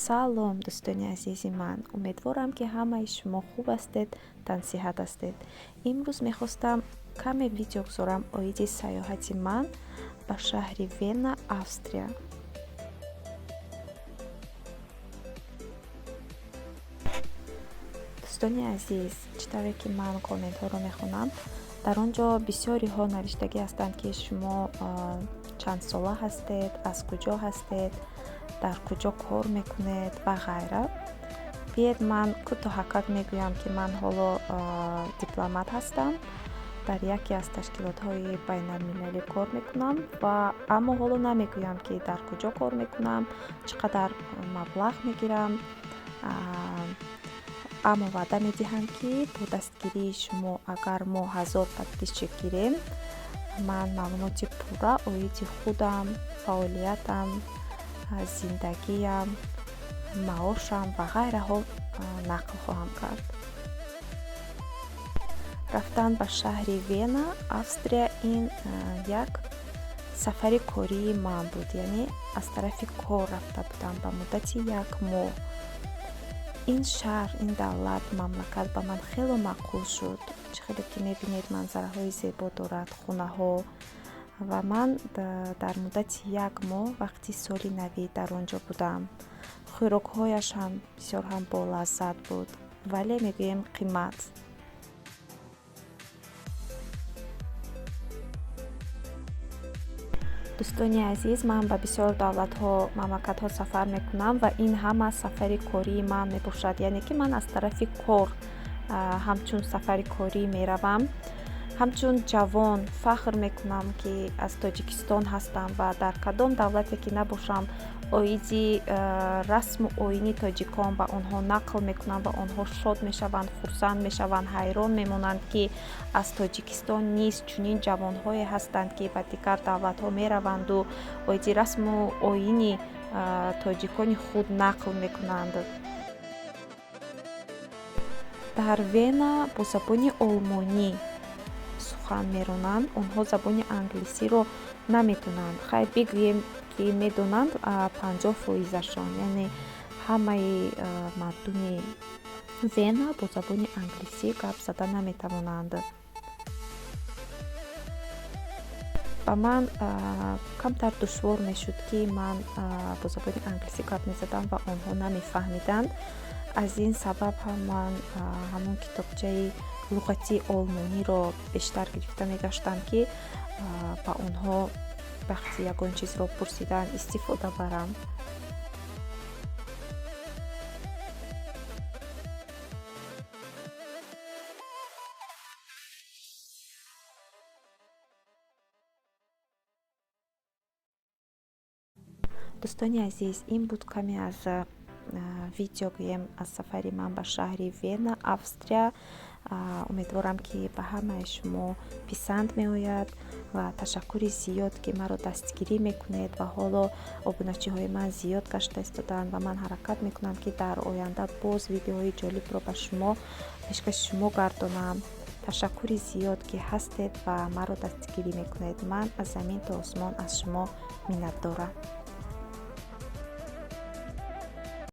Салом, дӯстони азизи ман. Умедворам, ки ҳамаи шумо хуб ҳастед, тансиҳат ҳастед. Имрӯз мехостам каме видео гузорам оиди саёҳати ман ба шаҳри Вена, Австрия. Дӯстони азиз, чӣ тавре ки ман комментҳоро мехонам, дар он ҷо бисёриҳо навиштагӣ ҳастанд, ки шумо чанд сола ҳастед, аз куҷо ҳастед, дар куҷо кор мекунед ва ғайра. Биед, ман кӯтоҳакак мегӯям, ки ман ҳоло дипломат ҳастам, дар яке аз ташкилотҳои байналмилалӣ кор мекунам ва аммо ҳоло намегӯям, ки дар куҷо кор мекунам, чӣ қадар маблағ мегирам. Аммо ваъда медиҳам, ки бо дастгирии шумо, агар мо 1000 подписчик гирем, ман маълумоти пурра оиди худам, фаъолиятам, зиндагиям, маошам ва ғайраҳо нақл хоҳам кард. Рафтан ба шаҳри Вена, Австрия, ин як сафари кории ман буд, яъне аз тарафи кор рафта будам ба муддати як моҳ. Ин шаҳр, ин давлат, мамлакат ба ман хело маъқул шуд. Чӣ хеле ки мебинед, манзараҳои зебо дорад, хонаҳо, ва ман дар муддати як моҳ вақти соли навӣ дар он ҷо будам. Хӯрокҳояш ҳам бисёр ҳам болаззат буд, вале мегӯем, қимат. Дӯстони азиз, ман ба бисёр давлатҳо, мамлакатҳо сафар мекунам ва ин ҳама сафари кории ман мебошад, яъне ки ман аз тарафи кор ҳамчун сафари корӣ меравам. Ҳамчун ҷавон фахр мекунам, ки аз Тоҷикистон ҳастам ва дар кадом давлате ки набошам, оиди расму оини тоҷикон ба онҳо нақл мекунам ва онҳо шод мешаванд, хурсанд мешаванд, ҳайрон мемонанд, ки аз Тоҷикистон низ чунин ҷавонҳое ҳастанд, ки ба дигар давлатҳо мераванду оиди расму оини тоҷикони худ нақл мекунанд. Дар Вена бо забони олмонӣ сухан меронанд, онҳо забони англисиро намедонанд. Хайр, бигӯем, ки медонанд 50 фоизашон, яъне ҳамаи мардуми Вена бо забони англисӣ гап зада наметавонанд. Ба ман камтар душвор мешуд, ки ман бо забони англисӣ гап мезадам ва онҳо намефаҳмиданд. Аз ин сабаб ҳам ман ҳамон китобчаи луғатии олмониро бештар гирифта мегаштам, ки ба онҳо вақти ягон чизро пурсидан истифода барам. Дӯстони азиз, ин буд каме аз видео, гӯем, аз сафари ман ба шаҳри Вена, Австрия. Умедворам, ки ба ҳамаи шумо писанд меояд ва ташаккури зиёд, ки маро дастгирӣ мекунед ва ҳоло обуначиҳои ман зиёд гашта истоданд ва ман ҳаракат мекунам, ки дар оянда боз видеоҳои ҷолибро ба шумо пешкаши шумо гардонам. Ташаккури зиёд, ки ҳастед ва маро дастгирӣ мекунед. Ман аз замин то осмон аз шумо миннатдорам.